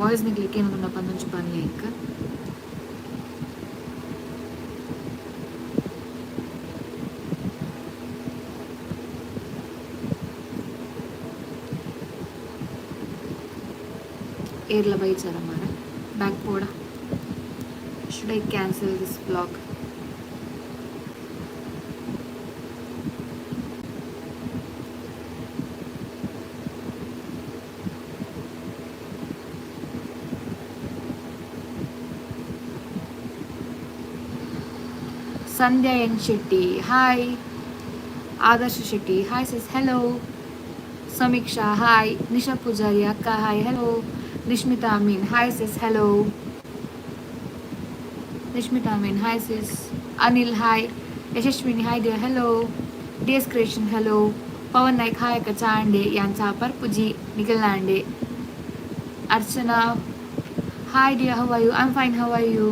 Voice ನಿಕ್ಲೆಗ್ ಕೇನೊಂದುಂಡ ಪಂದ್ ಒಂಜಿ ಪನ್ಲೆ ಎಂಕ್. ಏರ್ಲ ಬೈಜಾರ ಮಾರೆ back ಪೋಡ. Should I cancel this vlog? Sandhya N Shetty hi. Adarsha Shetty hi sis, hello. Samiksha hi. Nisha Poojary ಅಕ್ಕ hi, hello. Nishmitha Amin hi sis, hello. Nishmitha Amin hi sis. Anil hi. Yashaswini hi dear, hello. D S creation hello. Pavan Naik hi ಅಕ್ಕ. ಚಾಂಡೆ ಯಾನ್ ಚಾ ಪರ್ಪುಜಿ ನಿಗಲ್ನಾಂಡೆ. Archana hi dear, how are you? I am fine, how are you?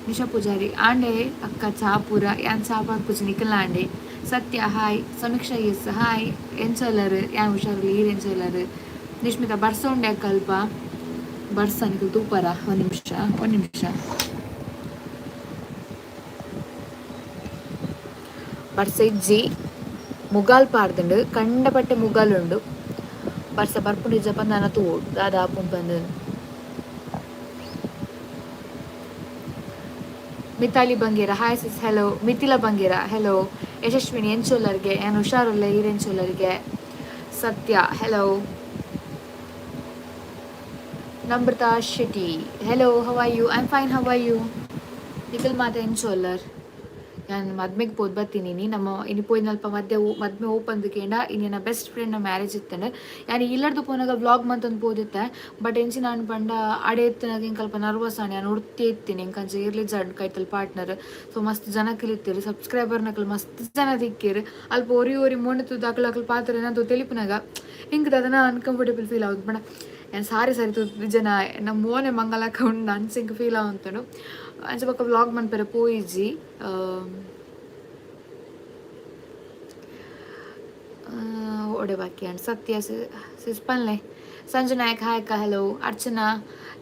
Nisha Poojary ಆಂಡೆ ಅಕ್ಕ ಚಾ ಪೂರ ಯಾನ್ ಚಾ ಪರ್ಪುಜಿ ನಿಕಲ್ನಾಂಡೆ. ಸತ್ಯ hi. ಸಮೀಕ್ಷಾ ಎಸ್ ಹಾಯ್. ಎಂಚೊಲ್ಲರ್? ಯಾನ್ ಹುಷಾರುಲ್ಲೆ, ಈರ್ ಎಂಚೊಲ್ಲರ್? ನಿಶ್ಮಿತಾ ಬರ್ಸ ಉಂಡೆ ಅಕ್ಕ ಅಲ್ಪ? ಬರ್ಸ ನಿಕುಲು ತೂಪರ? ಒಂಜಿ ನಿಮಿಷ, ಒಂಜಿ ನಿಮಿಷ. ಬರ್ಸ ಇಜ್ಜಿ, ಮುಗಾಲ್ ಪಾಡ್ದ್ಂಡ್, ಕಂಡಪಟ್ಟೆ ಮುಗಾಲ್ ಉಂಡು. ಬರ್ಸ ಬರ್ಪುಂಡು ಇಜ್ಜ ಪಂದ್ ನನ ತೂವೊಡು ದಾದ ಆಪುಂಡು ಪಂದ್. Mithali Bangera hi sis, hello. Mithila Bangera hello. Yashaswini ಎಂಚೊಲ್ಲರ್ಗೆ? ಯಾನ್ ಹುಷಾರುಲ್ಲೆ, ಈರ್ ಎಂಚೊಲ್ಲರ್ಗೆ? Satya hello. Namrata Shetty hello, how are you? I am fine, how are you? ನಿಕಲ್ ಮಾತ ಎಂಚೊಲ್ಲರ್? ಯಾನ್ ಮದ್ಮೆಗ್ ಪೋದು ಬತ್ತೀನಿ ಇನಿ. ನಮ್ಮ ಇನಿ ಪೋಯಿನಲ್ಪ ಮದ್ದೆ ಮದ್ಮೆ ಓಪಂದ್ ಕೇಂಡ ಇನಿ ಎನ್ನ ಬೆಸ್ಟ್ ಫ್ರೆಂಡ್ನ ಮ್ಯಾರೇಜ್ ಇತ್ತ್ಂಡ್. ಯಾನ್ ಇಲ್ಲಡ್ದ್ ಪೋನಗ ವ್ಲಾಗ್ ಮಂತೊಂದು ಪೋದಿತ್ತೆ. ಬಟ್ ಎಂಚಿನ ಆಂಡ್ ಪಂಡ ಅಡೆ ಇತ್ತಿನಾಗ ಎಂಕ್ ಅಲ್ಪ ನರ್ವಸ್ ಆಂಡ್. ಯಾನ್ ಒರ್ತಿ ಇತ್ತಿನಿ, ಎಂಕ್ ಅಂಚ ಏರ್ಲ ಇಜ್ಜಾಂಡ್ ಕೈತಲ್ ಪಾರ್ಟ್ನರ್. ಸೊ ಮಸ್ತ್ ಜನಕುಲು ಇತ್ತೆರ್, ಸಬ್ಸ್ಕ್ರೈಬರ್ ನಕುಲು ಮಸ್ತ್ ಜನ ತಿಕ್ಕೆರ್. ಅಲ್ಪ ಒರಿ ಒರಿ ಮೋನೆ ತೂದು ಅಕುಲು ಅಕುಲು ಪಾತೆರ ಎನನ್ ತೂದು ತೆಲಿಪುನಗ ಎಂಕ್ ದಾದನ ಅನ್ಕಂಫರ್ಟೇಬಲ್ ಫೀಲ್ ಆವೊಂದು ಪಂಡ ಯಾನ್ ಸಾರಿ ಸಾರಿ ತೂದು ಜನ ಎನ್ನ ಮೋನೆ ಮಂಗಲಕ್ಕ ಉಂಡು ಅಂಚ ಎಂಕ್ ಫೀಲ್ ಆವೊಂತುಂಡು. ಅಂಚ ಬೊಕ ವ್ಲಾಗ್ ಮನ್ಪೆರೆ ಪೋಯಿಜಿ. ಓಡೆ ಬಾಕಿ ಆಂಡ್? ಸತ್ಯ ಸಿಸ್ ಪನ್ಲೆ. ಸಂಜು ನಾಯಕ್ ಹಾಯ್ ಅಕ್ಕ, ಹಲೋ. ಅರ್ಚನಾ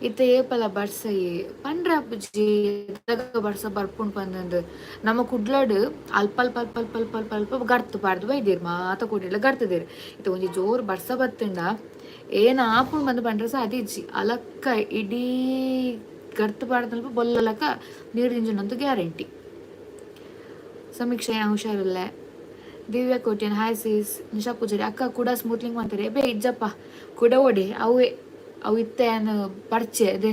ಇತ್ತೆ ಏಪಲ ಬರ್ಸಯೆ ಪಂಡ್ರೆ ಅಪ್ಪುಜಿ ಬರ್ಸ ಬರ್ಪುಂಡು ಪಂದಂದ್. ನಮ್ಮ ಕುಡ್ಲಡ್ ಅಲ್ಪ ಅಲ್ಪ ಅಲ್ಪ ಅಲ್ಪ ಅಲ್ಪ ಅಲ್ಪ ಅಲ್ಪ ಗರ್ತ್ ಪಾಡ್ದ್ ಬೈದೆರ್, ಮಾತ ಕೋಡಿಡ್ಲ ಗರ್ತದೆರ್. ಇತ್ತೆ ಒಂಜಿ ಜೋರು ಬರ್ಸ ಬತ್ತ್ಂಡ ಏನ್ ಆಪುಂಡು ಪಂದ್ ಪಂಡ್ರೆ ಸಾದಿ ಇಜ್ಜಿ. ಅಲಕ್ಕ ಇಡೀ ಗರ್ತ್ ಪಾಡ್ದಲ್ಪ ಬೊಲ್ಲಲಕ ನೀರ್ ದಿಂಜುನಂತು ಗ್ಯಾರಂಟಿ. ಸಮೀಕ್ಷೆ ಹುಷಾರಿಲ್ಲೆ. ದಿವ್ಯ ಕೋಟ್ಯನ್ ಹಾಯ್ ಸಿಸ್. ನಿಶಾ ಪೂಜಾರಿ ಅಕ್ಕ ಕೂಡ ಸ್ಮೂತ್ಲಿಂಗ್ ಮಾಡ್ತಾರೆ ಬೇ ಇಜ್ಜಪ್ಪ ಕುಡ ಓಡಿ ಅವೇ ಅವು ಇತ್ತೆ ಯಾನ್ ಪರ್ಚೆ ಅದೇ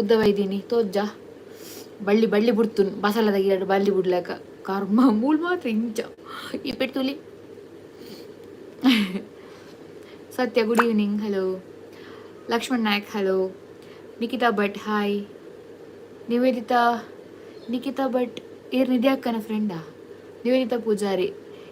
ಉದ್ದ ಬೈದೀನಿ ತೋಜ್ಜ ಬಳ್ಳಿ ಬಳ್ಳಿ ಬುಡ್ತುನ್ ಬಸಲದ ಎರಡು ಬಳ್ಳಿ ಬುಡ್ಲಕ ಕರ್ಮ ಮೂಲ್ ಮಾತ್ರ ಇಂಚ ಈ ಪೆಟ್ಟುಲಿ. Satya good evening, hello. Lakshman Nayak hello. Nikhita Bhat hi. Nivedita, Nikhita Bhat ಈರ್ ನಿಧಿ ಅಕ್ಕನ ಫ್ರೆಂಡಾ? ನಿವೇದಿತಾ ಪೂಜಾರಿ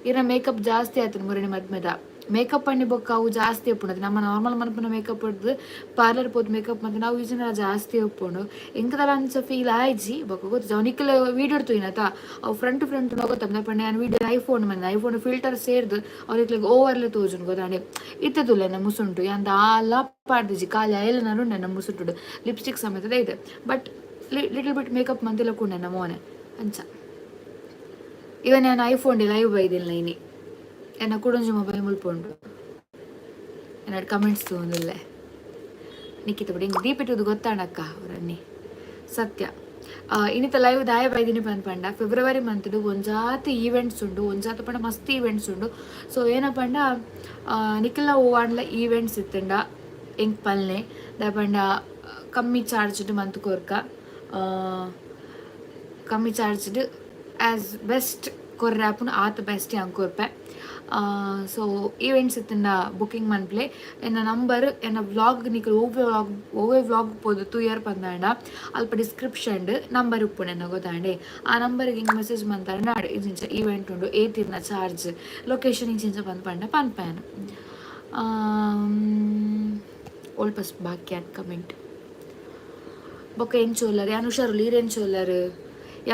ಈರ್ನ ಮೇಕಪ್ ಜಾಸ್ತಿ ಆಯ್ತು ಮುರಣಿ ಮದ್ಮೆದ ಮೇಕಪ್ ಪಂಡಿ ಬೊಕ್ಕ ಅವು ಜಾಸ್ತಿ ಉಪ್ಪುಂಡು. ನಮ್ಮ ನಾರ್ಮಲ್ ಮನ್ಪುನ ಮೇಕಪ್ ಹಿಡ್ದು ಪಾರ್ಲರ್ ಪೋದು ಮೇಕಪ್ ಮಂತ್ ನಾವು ಯೂಸ್ ಜಾಸ್ತಿ ಉಪ್ಪುಂಡು. ಎಂಕದಲ ಅಂಚ ಫೀಲ್ ಆಯ್ಜಿ ಬೊಕ್ಕ ಗೊತ್ತು ನಿಕ್ಕಲ ವೀಡಿಯೋ ತೂಯಿನತ ಅವು ಫ್ರಂಟ್ ಫ್ರಂಟ್ ಗೊತ್ತಪ್ಪ ಪಂಡ ಯಾನ್ ವೀಡಿಯೋ ಐಫೋನ್ ಮಂದೆ ಐಫೋನ್ ಫಿಲ್ಟರ್ ಸೇರ್ದು ಅವ್ರಿಗೆ ಓವರ್ಲೆ ತೋಜುಂಡು ಗೊತ್ತಾಂಡೆ. ಇತ್ತೆ ತುಲೆ ಮುಸುಂಟು ಯಾನ್ ದಾಲ ಪಾಡ್ದಿಜಿ, ಖಾಲಿ ಅಯಲ್ ಉಂಡೆ ನಮ್ಮ ಮುಸುಂಟು ಲಿಪ್ಸ್ಟಿಕ್ ಸಮೇತದ ಇದೆ. ಬಟ್ ಲಿಟಲ್ ಬಿಟ್ ಮೇಕಪ್ ಮಂತಿಲ್ಲ ಕೂಡ ಮೋನೆ ಅಂಚ. ಇವನ್ ನಾನು ಐಫೋನ್ ಲೈವ್ ಬೈದಿಲ್ಲ ಇನಿ, ಎನ್ನ ಕುಡೊಂಜಿ ಮೊಬೈಲ್ ಮುಲ್ಪುಂಡು. ಎನ್ನಡ್ ಕಮೆಂಟ್ಸ್ ತೂವೊಂದುಲ್ಲೆ. ನಿಖಿತ ಬಿಡಿ ಇಂಕ್ ದೀಪಿಟ್ಟುದು ಗೊತ್ತಾಂಡಕ್ಕ ಅವರನ್ನಿ. ಸತ್ಯ ಇನ್ನಿತ ಲೈವ್ ದಾಯ ಬೈದಿನಿ ಪಂದ್ ಪಂಡ ಫೆಬ್ರವರಿ ಮಂತ್ಡ್ ಒಂಜಾತ್ ಈವೆಂಟ್ಸ್ ಉಂಡು, ಒಂಜಾತ್ ಪಂಡ ಮಸ್ತ್ ಈವೆಂಟ್ಸ್ ಉಂಡು. ಸೊ ಏನ ಪಂಡ ನಿಕಲ್ನ ಒವ್ವಾಂಡ್ಲ ಈವೆಂಟ್ಸ್ ಇತ್ತುಂಡ ಎಂಕ್ ಪಲ್ನೆ, ದಾಯೆ ಪಂಡ ಕಮ್ಮಿ ಚಾರ್ಜ್ಡ್ ಮಂತ್ ಕೊರ್ಕ, ಕಮ್ಮಿ ಚಾರ್ಜ್ಡ್ ಆಸ್ ಬೆಸ್ಟ್ ಕೊರ್ರೆ ಆಪುಂಡು ಆತ್ ಬೆಸ್ಟ್ ಯಾನ್ ಕೊರ್ಪೆ. ಸೊ ಈವೆಂಟ್ಸ್ ಇತ್ತುಂಡ ಬುಕ್ಕಿಂಗ್ ಮನ್ಪುಲೆ. ಎನ್ನ ನಂಬರ್ ಎನ್ನ ವ್ಲಾಗ್ ನಿಕುಲು ಒವ್ವೆ ವ್ಲಾಗ್ ಒವ್ವೆ ವ್ಲಾಗ್ ಪೋದು ತೂಯರ್ ಪಂದಾಂಡ ಅಲ್ಪ ಡಿಸ್ಕ್ರಿಪ್ಷನ್ಡ್ ನಂಬರ್ ಉಪ್ಪುಂಡು ಎನ್ನ ಗೊತ್ತಾಂಡೆ. ಆ ನಂಬರ್ಗೆ ಹಿಂಗೆ ಮೆಸೇಜ್ ಮಂತಾಂಡ ನಾಡ್ ಇಂಚಿಂಚ ಈವೆಂಟ್ ಉಂಡು, ಏತಿರ್ನ ಚಾರ್ಜ್, ಲೊಕೇಶನ್ ಇಂಚಿಂಚ ಪಂದ್ ಪಂಡ ಪನ್ಪೆ ಯಾನ್. ಒಲ್ಪ ಬಾಕಿ ಆಂಡ್ ಕಮೆಂಟ್. ಬೊಕ್ಕ ಎಂಚ ಉಲ್ಲರ್? ಯಾನ್ ಹುಷಾರುಲ್ಲ, ಈರ್ ಎಂಚ ಉಲ್ಲರ್?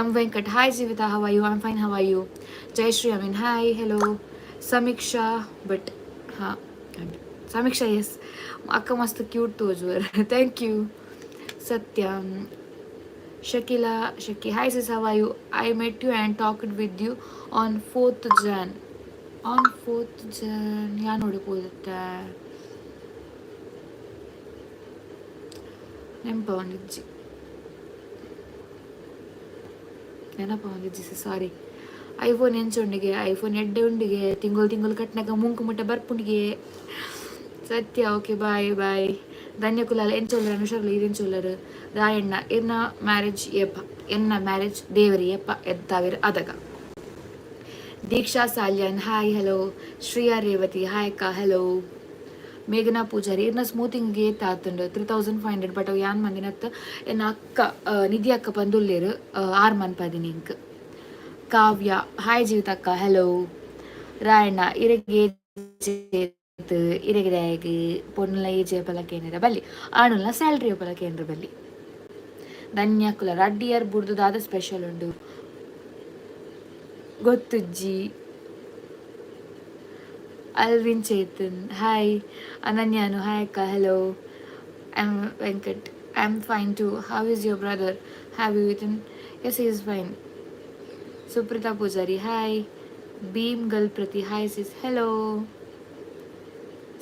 M Venkat hi. Jeevitha how are you? I am fine, how are you? Jayashree Amin hi, hello. Samiksha Bhat ಹಾಂ. ಸಮೀಕ್ಷಾ ಎಸ್ ಅಕ್ಕ ಮಸ್ತ್ cute ತೋಜುವರ್. Thank you Satya. Shakeela Shaki, hi sis, how are you? I met you and talked with you on 4th Jan. On 4th Jan ಯಾನ್ ಒಡೆ ನೆನಪವೊಂದಿಜ್ಜಿ, ನೆನಪವೊಂದಿಜ್ಜಿ, ಸಾರಿ. IPhone ಎಂಚ ಉಂಡಿಗೆ? IPhone ಎಡ್ಡೆ ಉಂಡಿಗೆ. ತಿಂಗಳು ತಿಂಗಳು ಕಟ್ನಾಗ ಮುಂಕು ಮುಟ್ಟ ಬರ್ಪುಂಡಿಗೆ. ಸತ್ಯ, okay, bye bye. Dhanya Kulal, ಎಂಚೊಲ್ಲರ್? ಅನುಷರ್ಲ ಈರೆಂಚೊಲ್ಲರ್? ರಾಯಣ್ಣ, ಇರ್ನ ಮ್ಯಾರೇಜ್ ಏಪ? ಎನ್ನ ಮ್ಯಾರೇಜ್ ದೇವರಿ ಏಪ ಎದ್ದಾವಿರ್ ಅದಗ. Deeksha Salian, hi, hello. Shreya Revathi, hi ಅಕ್ಕ, ಹಲೋ. ಮೇಘನಾ ಪೂಜಾರಿ, ಇರ್ನ ಸ್ಮೂತಿಂಗ್ ಏತ್ ಆತುಂಡು? 3500. ಬಟ್ ಅವು ಯಾನ್ ಮಂದಿನತ್, ಎನ್ನ ಅಕ್ಕ ನಿಧಿ ಅಕ್ಕ ಪಂದುಲ್ಲೇರು, ಆರ್ ಮನ್ಪದಿನಿ ಇಂಕ್. ಕಾವ್ಯ, ಹಾಯ್ ಜೀವಿತಕ್ಕ, ಹಲೋ. ರಾಯಣ್ಣ, ಇರೆಗ್ ಇರೆಗ್ ದಾಯೆಗ್? ಪೊಣ್ಣುಲ ಏಜ್ ಏಪಲ ಕೇನರ ಬಲ್ಲಿ, ಆಣುಲ ಸ್ಯಾಲ್ರಿ ಏಪಲ ಕೇನರ ಬಲ್ಲಿ. ಧನ್ಯಕುಲ, ರಡ್ಡ್ ಇಯರ್ ಬುಡ್ದು ದಾದ ಸ್ಪೆಷಲ್ ಉಂಡು? ಗೊತ್ತುಜ್ಜಿ. ಅಲ್ವಿನ್ ಚೇತನ್, ಹಾಯ್. ಅನನ್ಯಾನು, ಹಾಯ್ ಅಕ್ಕ, hello. I am Venkat, I am fine too. How is your brother? Have you with? Yes, is fine. Suprita Poojary, hi. Bheem Galprati, hi sis, hello.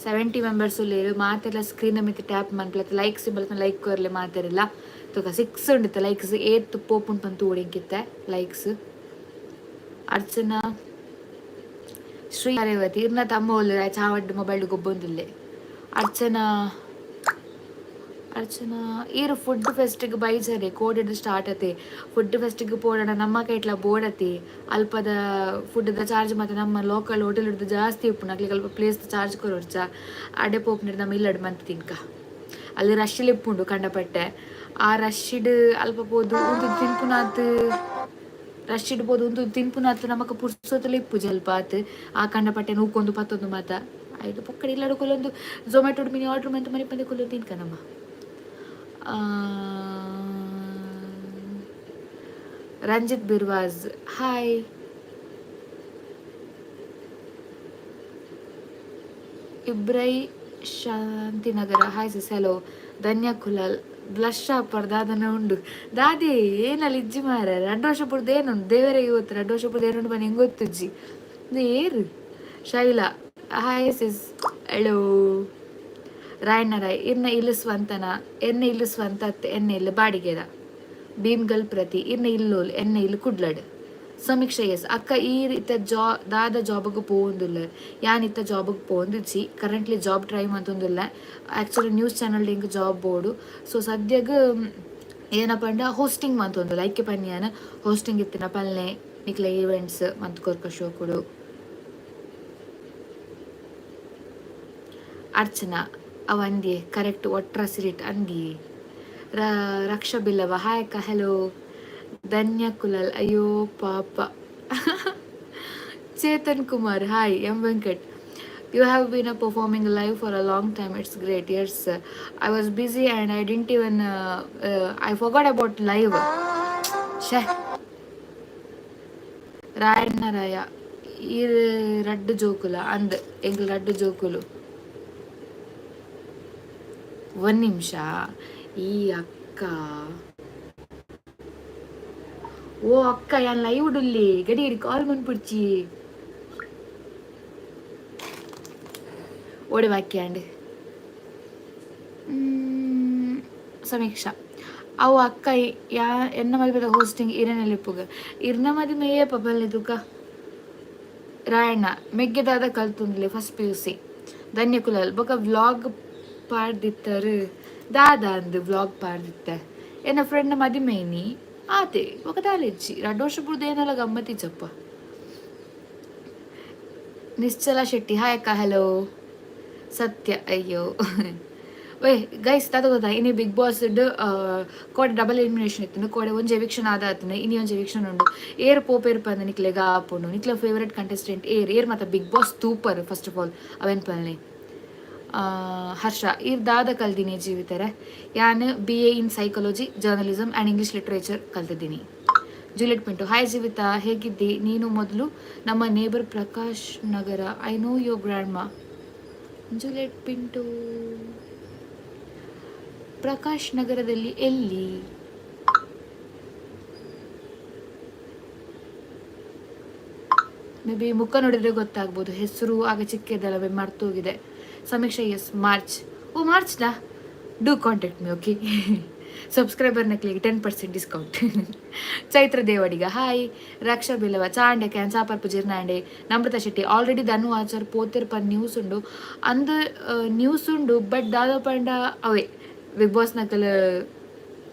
70 members ಉಲ್ಲೇರು. ಮಾತೆಲ್ಲ screen ಮಿತ್ tap ಮನ್ಪುಲೆ, like symbol like ಕೊರ್ಲೆ ಮಾತೆರೆಲ್ಲ. ತೂಕ, six ಉಂಡಿತ್ತ likes, ಏತ್ ಪೋಪುಂಡು ಪಂದ್ ತೂವೊಡು ಲೈಕ್ಸ್. ಅರ್ಚನಾ ಶ್ರೀ ರೇವತಿ, ಇರ್ನ ತಮ್ಮ ಉಲ್ಲೆರ್, ಚಾವಡ್ಡ್ ಮೊಬೈಲ್ ಗೊಬ್ಬೊಂದುಲ್ಲೆ. ಅರ್ಚನಾ, ಅರ್ಚನಾ, ಈರ್ ಫುಡ್ ಫೆಸ್ಟಿಗೆ ಬೈಜರೆ? ಕೋಡೆಡ್ ಸ್ಟಾರ್ಟ್ ಅತೆ. ಫುಡ್ ಫೆಸ್ಟಿಗೆ ಪೋಡಣ ನಮ್ಮ ಕೈಟ್ಲ ಬೋಡತಿ. ಅಲ್ಪದ ಫುಡ್ದ ಚಾರ್ಜ್ ಮತ್ತೆ ನಮ್ಮ ಲೋಕಲ್ ಹೋಟೆಲ್ ಹಿಡ್ದು ಜಾಸ್ತಿ ಇಪ್ಪುಂಡು. ಅಕ್ಲೆಗ್ ಅಲ್ಪ ಪ್ಲೇಸ್ ಚಾರ್ಜ್ ಕೊರೊಡ್ಚ? ಅಡೆ ಪೋಪುನೆಡ್ ನಮ್ಮ ಇಲ್ಲಡ್ ಮಂತ್ ತಿನ್ಕ. ಅಲ್ಲಿ ರಶ್ ಇಪ್ಪುಂಡು ಕಂಡಪಟ್ಟೆ. ಆ ರಶ್ಡ್ ಅಲ್ಪ ಪೋದು ಉಂತುದು ತಿನ್ಪುನಾತ್, ರಶ್ ಇಡ್ಬೋದು, ಉಂತುದು ತಿನ್ಪುನಾತ್ ನಮಕ್ ಪುರ್ಸೊತ್ತುಲ ಇಪ್ಪುಜಿ ಅಲ್ಪ ಆತ್. ಆ ಕಂಡಪಟ್ಟೆ ನೂಕೊಂದು ಪತ್ತೊಂದು ಮಾತ ಐದು ಪೊಕ್ಕಡೆ ಇಲ್ಲಡ್ ಕುಲ್ಲೊಂದು ಝೊಮ್ಯಾಟೊಡ್ ಮಿನಿ ಆರ್ಡರ್ ಮಂತ್ ಮನಿಪಂದೆ ಕುಲ್ಲೊಂದು ತಿನ್ಕ ನಮ್ಮ. ರಂಜಿತ್ ಬಿರ್ವಾಜ್, ಹಾಯ್. ಇಬ್ರೈ Shantinagar, hi sis, hello. Dhanya Kulal, blush ಆಪರ್ ದಾದನ ಉಂಡು ದಾದಿ? ಏನಲ್ಲ ಇಜ್ಜಿ ಮಾರ. ರಡ್ಡು ವರ್ಷ ಪುಡ್ದು ಏನುಂಡು ದೇವರೇ ಇವತ್ತು ರಡ್ಡು ವರ್ಷ ಪುಡ್ದು ಏನುಂಡು ಬನ್ನಿ, ಹೆಂಗ್ ಗೊತ್ತುಜ್ಜಿ ಏರು. Shaila, hi sis, hello. Rayanna Rai, ಇರ್ನ ಇಲ್ಲು ಸ್ವಂತನ? ಎನ್ನ ಇಲ್ಲು ಸ್ವಂತ ಅತ್ತೆ, ಎನ್ನ ಇಲ್ಲು ಬಾಡಿಗೆದ. ಭೀಮ್ಗಲ್ ಪ್ರತಿ, ಇರ್ನ ಇಲ್ಲೋಲ್? ಎನ್ನ ಇಲ್ಲು ಕುಡ್ಲಡ್. ಸಮೀಕ್ಷಾ ಎಸ್, ಅಕ್ಕ ಈ ಇತ್ತ ಜಾ ದಾದ ಜಾಬ್ಗೆ ಪೋವೊಂದುಲ್ಲ? ಯಾನ್ ಇತ್ತ ಜಾಬ್ಗೆ ಪೋವೊಂದಿಜ್ಜಿ. ಕರೆಂಟ್ಲಿ ಜಾಬ್ ಟ್ರೈ ಮಂತೊಂದುಲ್ಲ. ಆ್ಯಕ್ಚುಲಿ ನ್ಯೂಸ್ ಚಾನಲ್ ಎಂಕ್ ಜಾಬ್ ಬೋಡು. ಸೊ ಸದ್ಯಗ್ ಏನಪ್ಪ ಪಂಡ ಹೋಸ್ಟಿಂಗ್ ಮಂತೊಂದುಲ್ಲ. ಐಕೆ ಪನ್ಯಾನ ಹೋಸ್ಟಿಂಗ್ ಇತ್ತಿನ ಪಲ್ನೆ, ನಿಕ್ಲೆ ಈವೆಂಟ್ಸ್ ಮಂತ್ ಕೊರ್ಕ ಶೋಕುಡು. ಅರ್ಚನಾ, ಅವ ಅಂದಿಯೇ ಕರೆಕ್ಟ್ ಒಟ್ರ ಸಿರಿಟ್ ಅಂದಿಯೇ. ರಕ್ಷಾ ಬಿಲ್ಲವ, ಹಾಯ್ ಅಕ್ಕ, ಹಲೋ. ಧನ್ಯ ಕುಲಲ್, ಅಯ್ಯೋ ಪಾಪ. Chetan Kumar, hi. M Venkat, you have been a performing live for a long time, it's great. Yes, I was busy and I didn't even I forgot about live. ಶೇ. ರಾಯಣ್ಣ ರಾಯ, ಈ ರಡ್ಡು ಜೋಕುಲ ಅಂದ್? ಎಂಕ್ಲ ರಡ್ಡು ಜೋಕುಲು. ಒಂದ್ ನಿಮಿಷ. ಈ ಅಕ್ಕ, ಓ ಅಕ್ಕ, ಯಾನ್ ಲೈವ್ ಉಡುಲ್ಲಿ, ಗಡಿ ಗಡಿ ಕಾಲ್ ಮನ್ಪುಡ್ಚಿ. ಓಡೆ ಬಾಕಿ. ಸಮೀಕ್ಷಾ, ಅವು ಅಕ್ಕ ಯಾ ಎನ್ನ ಮದಿಮೆದ ಹೋಸ್ಟಿಂಗ್ ಇರನೆಲ್ಲ ಇಪ್ಪುಗ? ಇರ್ನ ಮದಿಮೆ ಏಪ ಬಲ್ಲೆ ತುಕ. ರಾಯಣ್ಣ, ಮೆಗ್ಗೆದಾದ ಕಲ್ತುಂದ್ಲೆ? First PUC. ಧನ್ಯ ಕುಲಲ್, ಬೊಕ ವ್ಲಾಗ್ ಪಾಡ್ದಿತ್ತರು ದಾದ ಅಂದ್? ವ್ಲಾಗ್ ಪಾಡ್ದಿತ್ತೆ, ಎನ್ನ ಫ್ರೆಂಡ್ನ ಮದಿಮೆ ಇನಿ ಆತೆ. ಬೊಕ ದಾಲೆಜ್ಜಿ, ರಡ್ಡ್ ವರ್ಷ ಬುಡ್ದು ಏನಲ್ಲ ಗಮ್ಮತ್ತಿಜ್ಜಪ್ಪ. ನಿಶ್ಚಲ ಶೆಟ್ಟಿ, ಹಾಯ್ ಅಕ್ಕ, ಹಲೋ. ಸತ್ಯ, ಅಯ್ಯೋ. ವೇ ಗೈಸ್, ದಾದ ಗೊತ್ತಾ? ಇನಿ ಬಿಗ್ ಬಾಸ್ ಕೋಡೆ ಡಬಲ್ ಎಲಿಮಿನೇಷನ್ ಇತ್ತು. ಕೋಡೆ ಒಂಜಿ ಎವಿಕ್ಷನ್ ಆದ ಆತನ, ಇನಿ ಒಂಜಿ ಎವಿಕ್ಷನ್ ಉಂಡು. ಏರ್ ಪೋಪೇರ್ ಪಂದ್ ನಿಕ್ಲೆಗ್ ಆಪುಂಡು? ನಿಕ್ಲ ಫೇವರೇಟ್ ಕಂಟೆಸ್ಟೆಂಟ್ ಏರ್? ಏರ್ ಮಾತ ಬಿಗ್ ಬಾಸ್ ತೂಪರ್ ಫಸ್ಟ್ ಆಫ್ ಆಲ್ ಅವೆನ್ ಪನ್ಲೆ. ಹರ್ಷ, ಈರ್ ದಾದ ಕಲ್ದಿನಿ ಜೀವಿತರೆ? ಯಾನ್ BA in psychology, journalism and English literature ಕಲ್ತಿದ್ದೀನಿ. ಜೂಲಿಯಟ್ ಪಿಂಟು, ಹಾಯ್ ಜೀವಿತ, ಹೇಗಿದ್ದಿ ನೀನು? ಮೊದಲು ನಮ್ಮ neighbour Prakash Nagar. I know your grandma. Juliet Pinto, Prakash ನಗರದಲ್ಲಿ ಎಲ್ಲಿ? ಮೇ ಬಿ ಮುಖ ನೋಡಿದರೆ ಗೊತ್ತಾಗ್ಬೋದು. ಹೆಸರು ಆಗ ಚಿಕ್ಕದಲ್ಲ, ಮೇ ಮರ್ತೋಗಿದೆ. Samiksha yes, March. ಓ ಮಾರ್ಚ್ನಾ? Do contact me, okay? Subscriber ನಕ್ಲಿಗೆ 10% discount. Chaitra Devadiga hi. Raksha Billava ಚಾಂಡೆ can ಸಾಪರ್ಪು ಜಿರ್ನಾಂಡೆ. ನಮ್ರತಾ ಶೆಟ್ಟಿ ಆಲ್ರೆಡಿ ಧನು ಆಚಾರ್ ಪೋತಿರ್ ಪನ್ ನ್ಯೂಸ್ ಉಂಡು ಅಂದು ನ್ಯೂಸ್ ಉಂಡು. ಬಟ್ ದಾದ ಪಂಡ ಅವೇ ಬಿಗ್ ಬಾಸ್ ನಕಲ್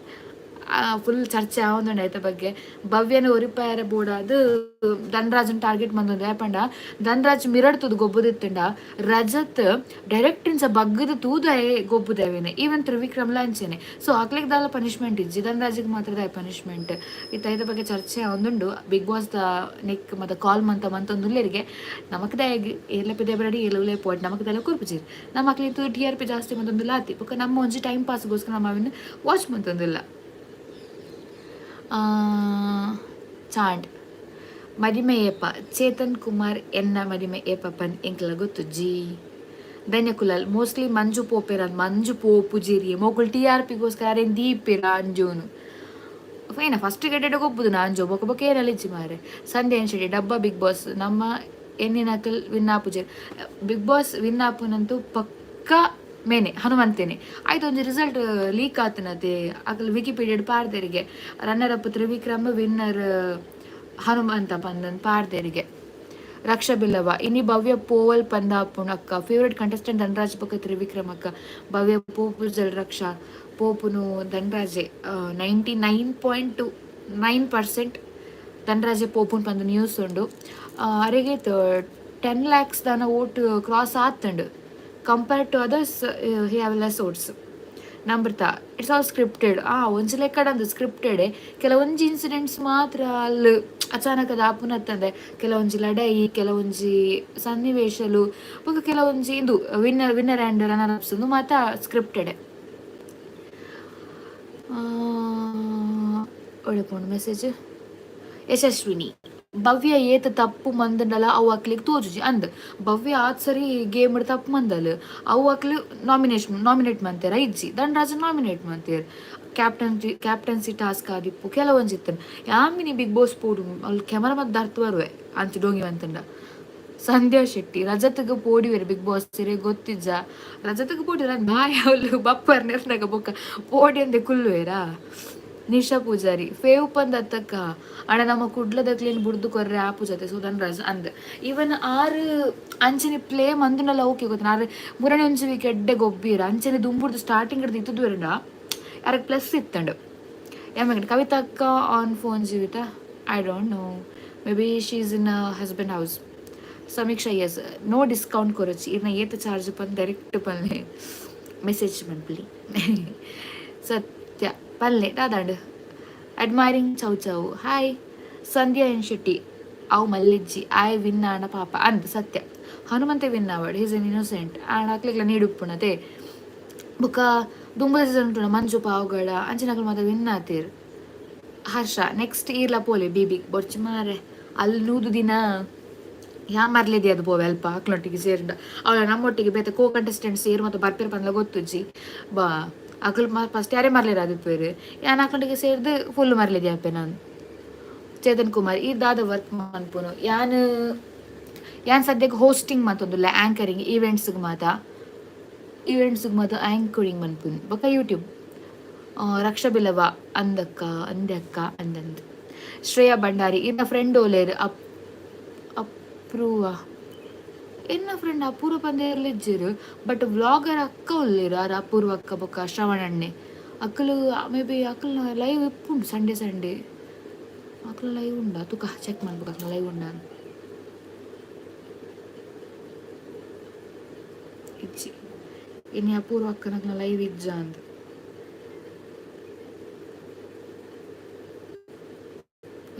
ಫುಲ್ ಚರ್ಚೆ ಆವೊಂದುಂಡು ಐತ ಬಗ್ಗೆ. ಭವ್ಯನ ಒರಿಪಾಯರ ಬೋಡಾದ್ ಧನರಾಜನ್ ಟಾರ್ಗೆಟ್ ಮಂದೊಂದು. ಯಾಪಂಡ ಧನರಾಜ್ ಮಿರಡ್ತುದು ಗೊಬ್ಬುದಿತ್ತುಂಡ ರಜತ್ ಡೈರೆಕ್ಟ್ ಇನ್ಸ ಬಗ್ಗದ ತೂದಾಯೆ ಗೊಬ್ಬುದೇವೇನೆ. ಈವನ್ ತ್ರಿವಿಕ್ರಮ್ಲ ಅಂಚೆನೆ. ಸೊ ಅಕ್ಲೆಗ್ ದಾಲ ಪನಿಷ್ಮೆಂಟ್ ಇಜ್ಜಿ, ಧನರಾಜಿಗೆ ಮಾತ್ರ ದಾಯ ಪನಿಷ್ಮೆಂಟ್ ಇತ್ತ ಐತ ಬಗ್ಗೆ ಚರ್ಚೆ ಆವೊಂದುಂಡು. ಬಿಗ್ ಬಾಸ್ the neck ಮತ್ತ ಕಾಲ್ ಮಂತ ಮಂತೊಂದುಲ್ಲೆರಿಗೆ. ನಮಕ್ ದಾಯಗ್ ಏರ್ಲ ಪಿದೆ ಬರಡಿ ಏಲುಲೆ ಪೋಟ್ ನಮಕ್ ದಾಲ ಕೊರ್ಪುಜೆರ್. ನಮ್ಮ ಅಕ್ಲೆ ಟಿಆರ್‌ಪಿ ಜಾಸ್ತಿ ಮಂತೊಂದುಲ್ಲ ಆತಿ. ಬೊಕ್ಕ ನಮ್ಮ ಒಂಜಿ ಟೈಮ್ ಪಾಸ್ಗೋಸ್ಕರ ನಮ್ಮ ಅವೆನ್ ವಾಚ್ ಮಂತೊಂದುಲ್ಲ. ಚಾಂಡ್ ಮದಿಮೆ ಏಪ? ಚೇತನ್ ಕುಮಾರ್ ಎನ್ನ ಮದಿಮೆ ಏಪ ಪನ್ ಎಂಕ್ಲ ಗೊತ್ತುಜ್ಜಿ. ಧನ್ಯ ಕುಲಾಲ್ ಮೋಸ್ಟ್ಲಿ ಮಂಜು ಪೋಪೆರ. ಮಂಜು ಪೋಪುಜೆರಿ ಮೊಕುಲು ಟಿಆರ್‌ಪಿಗೋಸ್ಕರ ಅರೆನ್ ದೀಪೆರ್ ಅಂಜೋನು. ಫೈನ ಫಸ್ಟ್ ಗೆಡ್ಡೆ ಗೊಬ್ಬುದು ಅಂಜೋ ಬೊಕ ಬೊಕ ಏರಲಿಜ್ಜಿ ಮಾರೆ. ಸಂಧ್ಯಾ ಎನ್ ಶೆಟ್ಟಿ ಡಬ್ಬ ಬಿಗ್ ಬಾಸ್ ನಮ್ಮ ಎನ್ನಿನಕಲ್ ವಿನ್ ಆಪುಜೆರ್. ಬಿಗ್ ಬಾಸ್ ವಿನ್ ಆಪುನಂತೂ ಪಕ್ಕ ಮೇನೆ ಹನುಮಂತೇನೆ. ಆಯ್ತು, ಒಂಜಿ ರಿಸಲ್ಟ್ ಲೀಕ್ ಆತನತೆ. ಅಕಲ್ ವಿಕಿಪೀಡಿಯಾ ಪಾರ್ದೆರಿಗೆ runner up Trivikram, winner Hanumantha ಪಂದನ್ ಪಾರ್ದೆರಿಗೆ. ರಕ್ಷಾ ಬಿಲ್ಲವ ಇನಿ ಭವ್ಯ ಪೋವಲ್ ಪಂದ ಅಕ್ಕ. ಫೇವ್ರೆಟ್ ಕಂಟೆಸ್ಟೆಂಟ್ ಧನರಾಜ್ ಬೊಕ್ಕ ತ್ರಿವಿಕ್ರಮ್ ಅಕ್ಕ. ಭವ್ಯ ಪೋಪುಜಲ್ ರಕ್ಷಾ, ಪೋಪುನು ಧನರಾಜೆ. 99.9% ಧನರಾಜೆ ಪೋಪುನ್ ಪಂದ್ ನ್ಯೂಸ್ ಉಂಡು. ಅರೆಗೆ 10 ಲ್ಯಾಕ್ಸ್ ದಾನ ಓಟ್ ಕ್ರಾಸ್ ಆತಂಡು. Compare to others, he have less votes. Namrata, it's all scripted. ಒಂಜಿ ಲೆಕ್ಕಡಂದು ಸ್ಕ್ರಿಪ್ಟೆಡ್. ಕೆಲವೊಂಜಿ ಇನ್ಸಿಡೆಂಟ್ಸ್ ಮಾತ್ರ ಅಲ್ಲಿ ಅಚಾನಕ್ ಅದು ಆಪುನತ್ತಂದೆ. ಕೆಲವೊಂಜಿ ಲಡಾಯಿ, ಕೆಲವೊಂಜಿ ಸನ್ನಿವೇಶಲು ಬೊಕ ಕೆಲವೊಂಜಿ ಇಂದು ವಿನ್ನರ್ ಆ್ಯಂಡ್ ರನ್ನರ್ ಅಪ್ಸ್ ಉಂದು ಮಾತ ಸ್ಕ್ರಿಪ್ಟೆಡ್. ಒಳ್ಳೆ ಮೆಸೇಜ್. ಯಶಸ್ವಿನಿ ಭವ್ಯ ಏತ್ ತಪ್ಪು ಮಂದಂಡಲ ಅವು ಅಕ್ಲಿಗೆ ತೋಜುಜಿ ಅಂದ್. ಭವ್ಯ ಆತ್ ಸರಿ ಗೇಮ್ ತಪ್ಪು ಮಂದಲ್, ಅವು ಅಕ್ಲು ನಾಮಿನೇಟ್ ಮಂತೇರ ಇಜ್ಜಿ. ಧನರಾಜ್ ನಾಮಿನೇಟ್ ಮಂತೇರ್. ಕ್ಯಾಪ್ಟನ್ಸಿ ಟಾಸ್ಕ್ ಆದಿಪ್ಪು, ಕೆಲವೊಂಜಿ ಇತ್ತನ್. ಯಾಮಿನಿ ಬಿಗ್ ಬಾಸ್ ಪೋಡು ಅಲ್ಲಿ ಕ್ಯಾಮರಾ ಮತ್ ದರ್ತ್ ಬರುವೆ ಅಂಚ ಡೋಂಗಿ ಮಂತಂಡ. ಸಂಧ್ಯಾ ಶೆಟ್ಟಿ ರಜತ್ಗೆ ಪೋಡಿವೆರ್ ಬಿಗ್ ಬಾಸ್ ಇರೆ ಗೊತ್ತಿಜ್ಜ? ರಜತ್ಗೆ ಪೋಡಿರ ಬಾಯ್ ಅವಳು ಬಪ್ಪರ್ ನಿರ್ನಗ ಬೊಕ್ಕ ಪೋಡಿ ಅಂದೆ ಕುಲ್ಲುವೆರಾ? ನಿಶಾ ಪೂಜಾರಿ ಫೇವ್ ಪಂದ್ ಅತ್ತಕ್ಕ ಅಣ್ಣ. ನಮ್ಮ ಕುಡ್ಲದಕ್ಲೇನು ಬುಡ್ದು ಕೊರ್ರೆ ಆ ಪೂಜಾತೆ. ಸೊ ಧನರಾಜ್ ಅಂದ್ ಈವನ್ ಆರು ಅಂಚನೆ ಪ್ಲೇ ಮಂದುನಲ್ಲ ಓಕೆ ಗೊತ್ತ. ಆರು ಮೂರನೇ ಒಂಜಿ ವೀಕ್ ಎಡ್ಡೆ ಗೊಬ್ಬೀರ. ಅಂಚನೆ ದುಂಬುಡ್ದು ಸ್ಟಾರ್ಟಿಂಗ್ ಹಿಡ್ದು ಇತ್ತದ್ದು ಎರಡ ಯಾರಿಗೆ ಪ್ಲಸ್ ಇತ್ತಂಡು. ಯಾಮಂಗಡ ಕವಿತಾ ಅಕ್ಕ on phone Jeevitha? I don't know, maybe she is in husband house. Samiksha S, no discount ಕೊರಚಿ. ಇರ್ನ ಏತ ಚಾರ್ಜ್ ಪನ್ ಡೈರೆಕ್ಟ್ ಪಲ್ಲೆ ಮೆಸೇಜ್ ಮನ್ಪುಲಿ. ಸತ್ಯ ಪಲ್ಲೆ ದಾದಾಂಡ್. ಅಡ್ಮೈರಿಂಗ್ ಚೌ ಚೌ ಹಾಯ್. ಸಂಧ್ಯಾ ಎನ್ ಶೆಟ್ಟಿ ಅವು ಮಲ್ಲಿಜ್ಜಿ ಆಯ್ ವಿನ್ ಆಂಡ ಪಾಪ ಅಂದ್. ಸತ್ಯ, ಹನುಮಂತೆ ವಿನ್ ಆವಡ್, ಹೀಸ್ ಎನ್ ಇನ್ನೋಸೆಂಟ್. ಆಂಡ ಅಕ್ಲೆಗ್ಲ ನೀಡುಪ್ಪುನತೆ. ಬೊಕ್ಕ ದುಂಬು ಸೀಸನ್ ಉಂಟುನ ಮಂಜು ಪಾವುಗಳ ಅಂಚಿನಕುಲು ಮಾತ ವಿನ್ ಆತೀರ್. ಹರ್ಷ ನೆಕ್ಸ್ಟ್ ಈರ್ಲ ಪೋಲೆ ಬೀಬಿ ಬೊರ್ಚಿ ಮಾರೆ. ಅಲ್ಲಿ 100 ದಿನ ಯಾ ಮರ್ಲೇದಿ ಅದು ಪೋವೆ ಅಲ್ಪ ಅಕ್ಲೊಟ್ಟಿಗೆ ಸೇರಂಡ. ಅವಳ ನಮ್ಮೊಟ್ಟಿಗೆ ಬೇತೆ ಕೋ ಕಂಟೆಸ್ಟೆಂಟ್ಸ್ ಏರು ಮತ್ತು ಬರ್ಪೇರು ಪಂದ್ಲ ಗೊತ್ತುಜ್ಜಿ. ಬಾ ಅಕುಲು ಫಸ್ಟ್ ಯಾರೇ ಮರ್ಲೇರು ಅದು ಯಾನ್ ಅಕ್ಲೊಟ್ಟಿಗೆ ಸೇರ್ದು ಫುಲ್ ಮರ್ಲೇದಿ ಅಪ್ಪೆ ನಾನು. ಚೇತನ್ ಕುಮಾರ್ ಈ ದಾದ ವರ್ಕ್ ಮನ್ಪುನು? ಯಾನ್ ಯಾನ್ ಸದ್ಯಕ್ಕೆ ಹೋಸ್ಟಿಂಗ್ ಮತ್ತೊಂದುಲ್ಲ, ಆ್ಯಂಕರಿಂಗ್ ಈವೆಂಟ್ಸ್ಗೆ ಮಾತ, ಈವೆಂಟ್ಸ್ಗೆ ಮಾತ ಆ್ಯಂಕರಿಂಗ್ ಮನ್ಪುನು. ಬೊಕ್ಕ ಯೂಟ್ಯೂಬ್. ರಕ್ಷಾ ಬಿಲ್ಲವ ಅಂದಕ್ಕ ಅಂದೆ ಅಕ್ಕ ಅಂದಂದು. ಶ್ರೇಯಾ ಭಂಡಾರಿ ಇನ್ನ ಫ್ರೆಂಡ್ ಓಲೇರ್? ಅಪ್ ಅಪ್ರೂವ ಎನ್ನ ಫ್ರೆಂಡ್ ಅಪೂರ್ವ ಪಂದೇರ್ಲಿಜ್ಜೆರ್. ಬಟ್ ವ್ಲಾಗರ್ ಅಕ್ಕ ಉಲ್ಲೇರು ಆರ್. ಅಪೂರ್ವ ಅಕ್ಕ ಬೊಕ್ಕ ಶ್ರವಣಣ್ಣೆ ಅಕ್ಕಲು. ಮೇ ಬಿ ಅಕ್ಕಲ್ನ ಲೈವ್ ಇಪ್ಪುಂಡು ಸಂಡೇ ಸಂಡೇ. ಅಕ್ಲ ಲೈವ್ ಉಂಡಾ ತುಕ ಚೆಕ್ ಮಾಡ್ಬೇಕು. ಅಕ್ಲ ಲೈವ್ ಉಂಡಾ? ಇಜ್ಜಿ. ಇನಿ ಅಪೂರ್ವ ಅಕ್ಕನಕ್ಲ ಲೈವ್ ಇಜ್ಜ ಅಂದ್.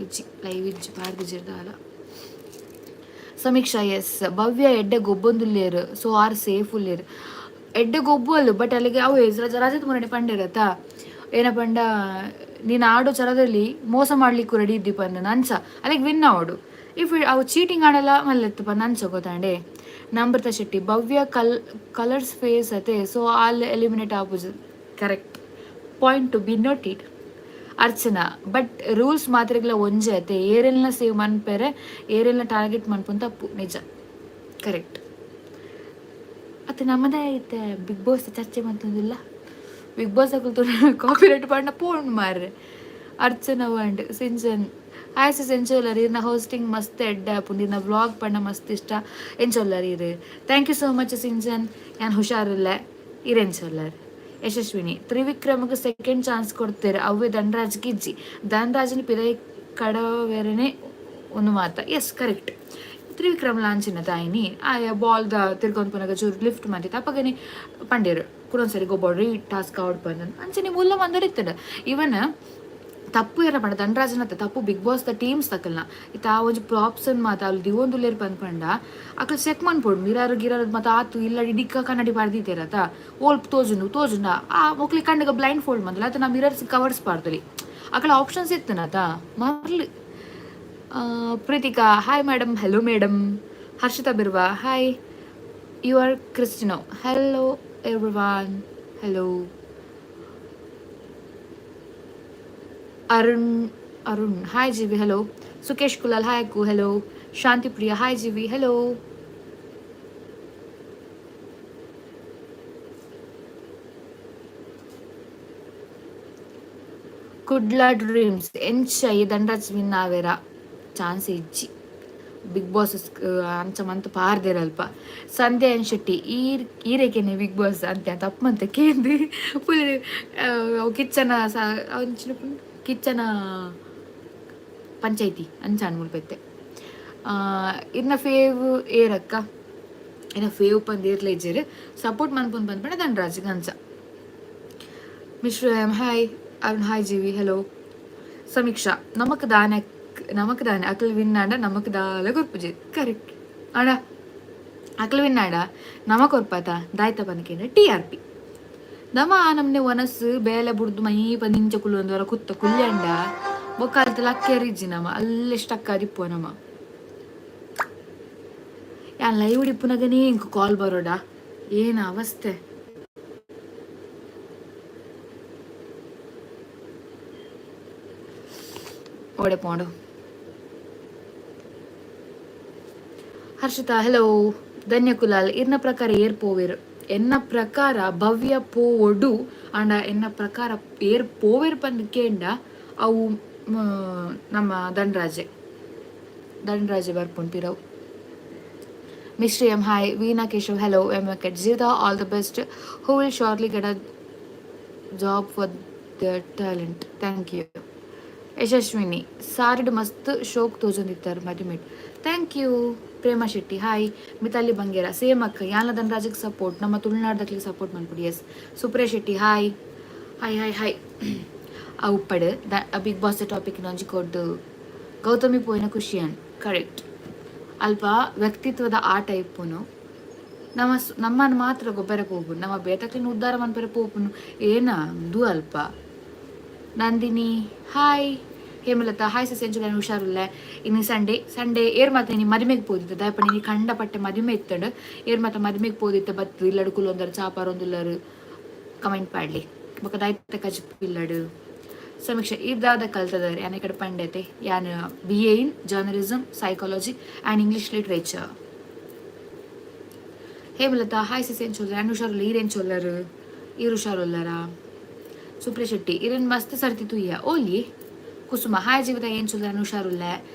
ಇಜ್ಜಿ, ಲೈವ್ ಇಜ್ಜಿ, ಪಾರ್ದಿಜೆರ್ ದಾಲ. ಸಮೀಕ್ಷಾ ಎಸ್, ಭವ್ಯ ಎಡ್ಡೆ ಗೊಬ್ಬೊಂದುಲ್ಲೇರು, ಸೊ ಆರ್ ಸೇಫ್ ಉಲ್ಲೇರು. ಎಡ್ಡೆ ಗೊಬ್ಬು ಬಟ್ ಅಲ್ಲಿಗೆ ಅವು ರಜತ್ ಮುರಣಿ ಪಂಡಿರತ್ತ ಏನ ಪಂಡ, ನೀನು ಆಡೋ ಚರದಲ್ಲಿ ಮೋಸ ಮಾಡ್ಲಿಕ್ಕೂ ರೆಡಿ ಇದ್ದಿ ಪಂದ ಅಂಚ ಅಲ್ಲಿಗೆ ವಿನ್ ಆವಡು. If ಅವು ಚೀಟಿಂಗ್ ಆಡಲ್ಲ ಮಲ್ಲೆತ್ತು ಪಂದ ಅಂಚ ಗೊತ್ತಾಂಡೆ. Namrata Shetty, Bhavya colours face ಅತೆ, so all eliminate ಆಪುಜಿ. Correct point to be noted. Archana, but rules ಮಾತ್ರೆಗ್ಲ ಒಂಜೆ ಅತೆ, ಏರೆಲ್ನ ಸೇವ್ ಮನ್ಪೆರೆ ಏರೆಲ್ನ ಟಾರ್ಗೆಟ್ ಮನ್ಪುನ್ ತಪ್ಪು, ನಿಜ, ಕರೆಕ್ಟ್. ಅತ್ತೆ ನಮ್ಮದೇ ಐತೆ ಬಿಗ್ ಬಾಸ್ ಚರ್ಚೆ ಮಂತೊಂದಿಲ್ಲ, ಬಿಗ್ ಬಾಸ್ ಅಕುಲು ಕಾಪಿರೈಟ್ ಪಾಡ್ನ ಪೋಂಡು ಮಾರ್ರೆ. ಅರ್ಚನಾ ವಂಡ್ ಸಿಂಚನ್, ಹಾಯ್ ಸಿಸ್, ಎಂಚೊಲ್ಲರ್? ಇರ್ನ ಹೋಸ್ಟಿಂಗ್ ಮಸ್ತ್ ಎಡ್ಡೆ ಆಪುಂಡು, ಇರ್ನ ವ್ಲಾಗ್ ಪಂಡ ಮಸ್ತ್ ಇಷ್ಟ, ಎಂಚೊಲ್ಲರ್ ಇರು? Thank you so much Sinchan, ಯಾನ್ ಹುಷಾರಿಲ್ಲ, ಇರ್ ಎಂಚೊಲ್ಲರ್? ಯಶಸ್ವಿನಿ, ತ್ರಿವಿಕ್ರಮಗೆ ಸೆಕೆಂಡ್ ಚಾನ್ಸ್ ಕೊಡ್ತೇವೆ, ಅವ್ವೆ ಧನರಾಜ್ ಗಿಜ್ಜಿ, ಧನರಾಜನ ಪಿರೈ ಕಡವೆರನೆ ಒಂದು ಮಾತ. ಎಸ್ ಕರೆಕ್ಟ್, ತ್ರಿವಿಕ್ರಮ್ ಲಾಂಚಿನ ತಾಯಿನಿ ಆಯ ಬಾಲ್ದ ತಿರ್ಗೊಂದು ಪುನಗ ಚೂರು ಲಿಫ್ಟ್ ಮಂತಿತ್ತು, ಅಪಗನೆ ಪಂಡೇರು ಕುಡೊಂದ್ಸರಿ ಗೊಬ್ಬಡ್ರಿ ಟಾಸ್ಕ್ ಔಟ್ ಬಂದ ಅಂಚನೆ ಮುಲ್ಲ ಮಂದರಿತ್ತಡ. ಇವನ್ ತಪ್ಪು ಏರ ಪಂಡ ಧನರಾಜನ ತಪ್ಪು, ಬಿಗ್ ಬಾಸ್ the teams ತಕಲ್ನ ಇತ್ತ ಆ ಒಂಜಿ ಪ್ರಾಪ್ಸ್ ಮಾತ ಅಲ್ಲಿ ದಿವೊಂದುಲ್ಲೇರ್ ಪಂದ್ ಪಂಡ ಅಕಲ್ ಚೆಕ್ ಮನ್ಪೊಡು, ಮಿರಾರು ಗಿರಾರು ಮಾತ ಆತು ಇಲ್ಲ ಇಡಿಕ್ಕ ಕನ್ನಡಿ ಪಾಡ್ದಿತ್ತೇರತ ಓಲ್ಪ್ ತೋಜುಂಡು ತೋಜುಂಡ ಆ ಮೊಕ್ಲಿ ಕಣ್ಣಗ ಬ್ಲೈಂಡ್ ಫೋಲ್ಡ್ ಮಂದಲ ಆತ ನಾ ಮಿರರ್ಸ್ ಕವರ್ಸ್ ಪಾಡ್ದಲಿ, ಅಕಲ ಆಪ್ಷನ್ಸ್ ಇತ್ತನತ ಮರ್ಲ್. Preethika hi madam, hello madam. Harshita Birva hi, you are Christino, hello everyone, hello. Arun Arun hi Jeevi, hello. Sukesh Kulal hi ಅಕ್ಕು, hello. Shanti Priya hi Jeevi, hello. Kudla dreams ಎಂಚ ಈ ದಂಡರಾಜ್ win ಆವೆರ chance ಇಜ್ಜಿ, big boss ಅಂಚ ಮಂತ್ ಪಾರ್ದೇರಲ್ಪ. ಸಂಧ್ಯಾ N Shetty ಈರ್ ಈರೆಕೆನೆ big boss ಅಂತ ತಪ್ಪು ಕೇಂದು full ಅವು ಕಿಚ್ಚನ ಅಂಚಿನ ಕಿಚ್ಚನ ಪಂಚಾಯ್ತಿ ಅಂಚ ಮುಲ್ಪೆತ್ತೆ. ಇರ್ನ ಫೇವ್ ಏರಕ್ಕ, ಇನ್ನ ಫೇವ್ ಪಂದ್ ಏರ್ಲ ಇಜ್ಜೆರ್, ಸಪೋರ್ಟ್ ಮನ್ಪುನ್ ಪಂದ್ ಪಂಡ ಧನರಾಜ್ ಅಂಚ. Mishra M hi, Arun hi, Jeevi hello. Sameeksha, ನಮಕ್ ದಾನೆ ನಮಕ್ ದಾನೆ ಅಕಲ್ ವಿನ್ನಾಂಡ ನಮಕ್ ದಾಲ ಕೊರ್ಪುಜಿ, ಕರೆಕ್ಟ್ ಅಣ್ಣ. ಅಕಲ್ ವಿನ್ನಾಂಡ ನಮ ಕೊರ್ಪಾತ ದಾಯ್ತ ಪಂದ್ ಟಿ ಆರ್ ಪಿ ನಮ ನಮ್ನೆ ವನಸ್ಸು ಬೇಲೆ ಬುಡ್ದು ಮೈ ಪಂದಿಂಚ ಕುಲ್ಲೊಂದು ಕುತ್ತ ಕುಲ್ಯಂಡ ಬೊಕ್ಕ ಅಲ್ತ ಲಕ್ಕೆರಿಜ್ಜಿ ನಮ ಅಲ್ಲೇ ಸ್ಟಕ್ ಆದಿಪ್ಪುವ ನಮ. ಯಾನ್ ಲೈವ್ ಇಪ್ಪುನಗನೇ ಇಂಕ್ ಕಾಲ್ ಬರೋಡ, ಏನ ಅವಸ್ಥೆ. ಓಡೆ ಪೋಂಡು. ಹರ್ಷಿತಾ ಹಲೋ. ಧನ್ಯ ಕುಲಾಲ್, ಇರ್ನ ಪ್ರಕಾರ ಏರ್ ಪೋವೆರ್? ಎನ್ನ ಪ್ರಕಾರ ಭವ್ಯ ಪೋವೊಡು, ಆಂಡ ಎನ್ನ ಪ್ರಕಾರ ಏರ್ ಪೋವೆರ್ ಪಂದ್ ಕೇಂಡ ಅವು ನಮ್ಮ ಧನರಾಜೆ, ಧನರಾಜೆ ಬರ್ಪುಂಡು ಪಿರವು. Mishri M hi, Veena Keshav hello, M Venkat Jeevitha all the best, who will surely get a job for the talent, thank you. Yashaswini ಸಾರಿಡ್ ಮಸ್ತ್ ಶೋಕ್ ತೋಜೊಂದಿತ್ತಾರೆ ಮದಿಮೆಟ್, thank you. Prema Shetty hi. Mithali Bangera same ಅಕ್ಕ, ಯಾನ್ಲ ಧನರಾಜಗ್ support, ನಮ್ಮ ತುಳುನಾಡ್ದಕ್ಲಿಗೆ support ಮನ್ಪುಡಿ. Yes. Supriya Shetty hi hi hi hi. ಆ ಉಪ್ಪಡ್ the big boss topic ಒಂಜಿ ಕೊಡ್ದು ಗೌತಮಿ ಪೋಯಿನ ಖುಷಿಯನ್, correct. ಅಲ್ಪ ವ್ಯಕ್ತಿತ್ವದ ಆಟ ಇಪ್ಪುನು, ನಮ್ಮ ನಮ್ಮನ್ನು ಮಾತ್ರ ಗೊಬ್ಬರ ಪೋಪುನು, ನಮ್ಮ ಬೇತಕ್ಲಿನ ಉದ್ಧಾರ ಮನ್ಪೆರೆ ಪೋಪುನು ಏನ ಅದು ಅಲ್ಪ. ನಂದಿನಿ ಹಾಯ್. ಹೇಮಲತಾ ಹಾಯ್ ಸಸ್, ಎಂಚುಲ ಹುಷಾರುಲ್ಲ? ಇನ್ನು ಸಂಡೇ ಸಂಡೇ ಏರ್ ಮಾತ ನೀ ಮದಿಮೆಗೆ ಪೋದಿತ್ತ ದಾಯಪಂಡ ನೀ ಕಂಡಪಟ್ಟೆ ಮದಿಮೆ ಇತ್ತಂಡು, ಏರ್ ಮಾತ ಮದಿಮೆಗೆ ಪೋದಿತ್ತ ಬತ್ತು ಇಲ್ಲಡು ಕುಲ್ಲೊಂದರ್ ಚಾಪಾರೊಂದುಲ್ಲರು ಕಮೆಂಟ್ ಪಾಡ್ಲಿ, ಬೊಕ ದಾಯ್ತ ಕಜಿಪು ಇಲ್ಲಡು. ಸಮೀಕ್ಷೆ ಇದಾದ ಕಲ್ತದಾರೆ ಯಾನ್ ಈ ಕಡೆ ಪಂಡತೆ, ಯಾನ್ B A in journalism, psychology and English literature. Hemalatha hi sis, ಏನ್ ಚೊಲ್ಲರ್? ಯಾನ್ ಹುಷಾರುಲ್ಲ, ಈರೇನ್ ಚೊಲ್ಲರು? ಈರ್ ಹುಷಾರುಲ್ಲರಾ? ಸುಪ್ರಿಯ ಶೆಟ್ಟಿ ಇರೇನ್ ಮಸ್ತ್ ಸರ್ತಿ ತುಯ್ಯ ಓಲಿ. ಕುಸುಮ ಹಾಯ್ ಜೀವಿತ, ಏನ್ ಚೊಲ್ಲರ್? ಹುಷಾರುಲ್ಲ.